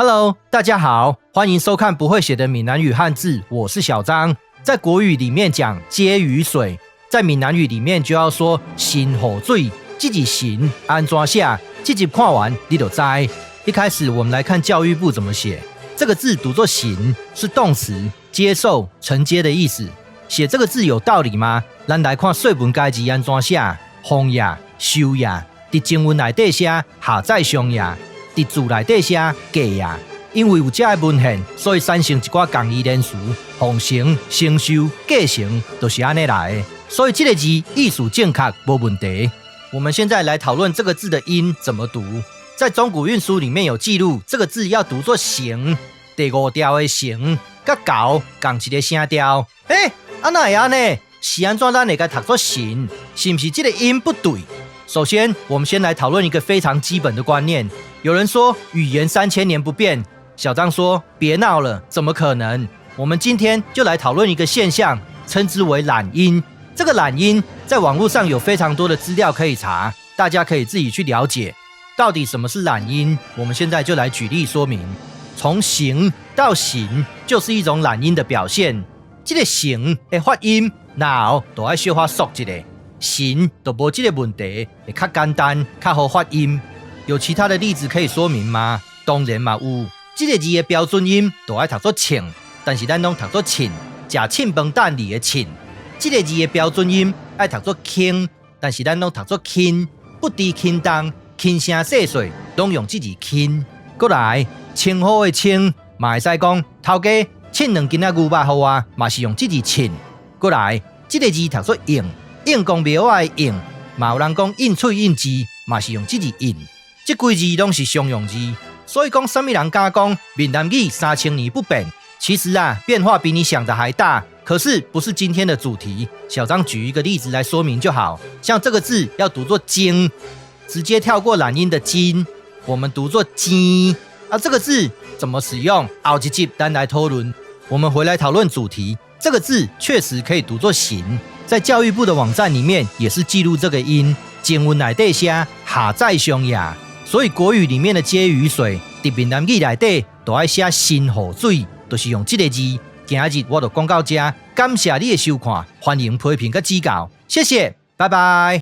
Hello，大家好，歡迎收看不會寫的閩南語漢字，我是小張。在國語裡面講接雨水，在閩南語裡面就要說神雨水，這字神按怎寫？這集看完你就知。一開始我們來看教育部怎麼寫，這個字讀作神，是動詞，接受、承接的意思。寫這個字有道理嗎？咱來看說文解字按怎寫，奉也、受也，佇經文內底寫下載上也，佇字內底寫繼也。因為有這个文獻，所以產生一寡仝義連詞，奉承、承受、繼承，就是按呢來的。所以這個字意思正確，無問題。我們現在來討論這個字的音怎麼讀。在中古韻書裡面有記錄，這個字要讀作成，第五調的成，佮猴仝一个聲調。欸，啊哪會按呢？是按怎咱會共讀做神？是毋是這个音不對？首先，我們先來討論一個非常基本的觀念。有人說語言3000年不變，小張說別鬧了，怎麼可能？我們今天就來討論一個現象，稱之為懶音。這個懶音在網絡上有非常多的資料可以查，大家可以自己去了解。到底什麼是懶音？我們現在就來舉例說明。從形到形就是一種懶音的表現。這个形的發音，然後都愛小可縮一下，神就無這个問題，會較簡單，較好發音。有其他的例子可以說明嗎？當然嘛有。這个字的標準音都愛讀做凊，但是咱攏讀做凊，食凊飯等字的凊。這个字的標準音愛讀做輕，但是咱攏讀做輕，不知輕重，輕聲細細，攏用這字輕。閣來，稱呼的稱，嘛會使講頭家稱兩斤仔牛肉予我，嘛是用這字稱。閣來，這个字讀做應，應公廟仔的應，嘛有人講應喙應舌，嘛是用這字應。這幾字攏是常用字，所以講啥物人敢講閩南語3000年不變？其實啊，變化比你想的還大。可是不是今天的主題，小張舉一個例子來說明就好。像這個字要讀作精，直接跳過懶音的金，我們讀作金。啊，這個字怎麼使用？後一集咱來討論。我們回來討論主題，這個字確實可以讀作行，在教育部的網站裡面也是記錄這個音。經文內底寫下載上也，所以國語裡面的接雨水，佇閩南語內底都愛寫神雨水，就是用這个字。今日我就講到這，感謝你的收看，歡迎批評佮指教，謝謝，拜拜。